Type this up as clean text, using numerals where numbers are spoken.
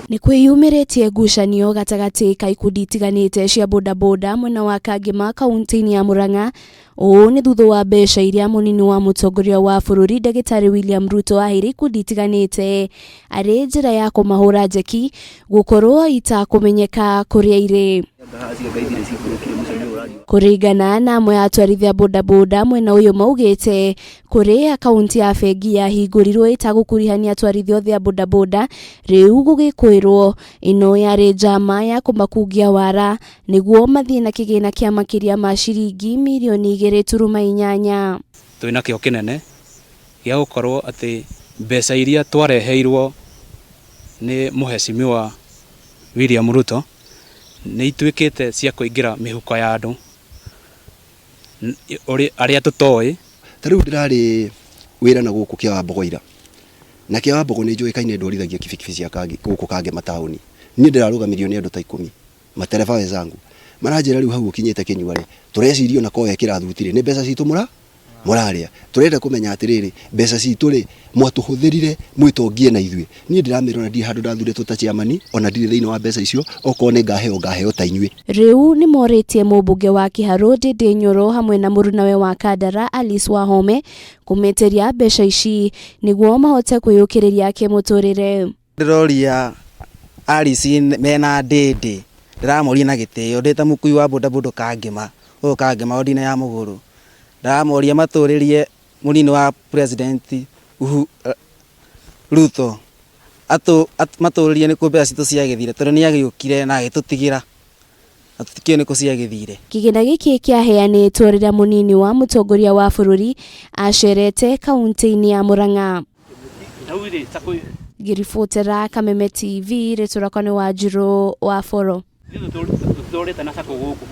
Nĩ kwĩyumĩrĩtie ngucanio gatagatĩ ka ikundi itiganĩte cia bodaboda mwena wa Kangema kaunti-inĩ ya Murang'a. Ũũ nĩ thutha wa mbeca iria mũnini wa mũtongoria wa bũrũri Ndagĩtarĩ William Ruto aheire ikundi itiganĩte arĩ njĩra ya kũmahũra njeki gũkorwo itakũmenyeka kũrĩa irĩ. Kũringana na amwe a atwarithia bodaboda mwena ũyũ maugĩte kũrĩ akaunti ya bengi yahingũrirwo ĩtagũkurihania atwarithia othe a bodaboda, rĩu gũgĩkwĩrwo ĩno yarĩ njama ya kũmakungia wara nĩguo mathiĩ na kĩgĩna kĩa makĩria ma ciringi mirioni 2.8. Twĩna kĩo kĩnene gĩa gũkorwo atĩ mbeca iria twareheirwo nĩ mũhecimiwa William Ruto nĩ ituĩkĩte cia kũingĩra mĩhuko ya andũ arĩa tũtoĩ. Ta rĩu ndĩrarĩ wĩra na gũkũ kĩa Wambogo ira, na kĩa Wambogo nĩ njũĩkaine ndwarithagia kibikibi cia kangi gũkũ Kangema taũni. Niĩ ndĩrarũgamirio nĩ andũ ta 10, matereba wenzangu, maranjĩra rĩu hau ũkinyĩte kĩnyua rĩ, tũreciria ona ko wekĩra thuti rĩ, nĩ mbeca citũ mũrarĩa. Tũrenda kũmenya atĩrĩrĩ, mbeca citũ rĩ, mwatũhũthĩrire mwĩtongie na ithuĩ. Niĩ ndĩramera ona ndirĩ handũ ndathurĩtwo ta chairman, ona ndirĩ thĩinĩ wa mbeca icio, okorwo nĩ ngaheo ngaheo ta inyuĩ. Rĩu nĩ morĩtie mũmbunge wa Kiharũ Ndindi Nyoro hamwe na mũrunawe wa Kandara Alice Wahome kũmetĩria mbeca ici nĩguo mahote kwĩyũkĩrĩria kĩmũtũrĩre. Ndĩroria Alice mena Ndindi, ndĩramoria na gĩtĩo ndĩ ta mũkui wa bodaboda Kangema, gũkũ Kangema ward-inĩ ya Mũgũrũ. Ndĩramoria matũrĩrie mũnini wa president Ruto matũrĩrie nĩkũ mbeca citũ ciagĩthire, tondũ nĩ agĩũkire na agĩtũtigĩra na tũtikĩũĩ nĩkũ ciagĩthire. Kĩgĩna gĩkĩ kĩaheanĩtwo rĩrĩa mũnini wa mũtongoria wa bũrũri acerete kaunti-inĩ ya Murang'a. Ngĩribotera Kameme TV, rĩtwa rĩakwa nĩ Wanjirũ wa Boro. Ithuĩ tũtũrĩte na sacco gũkũ.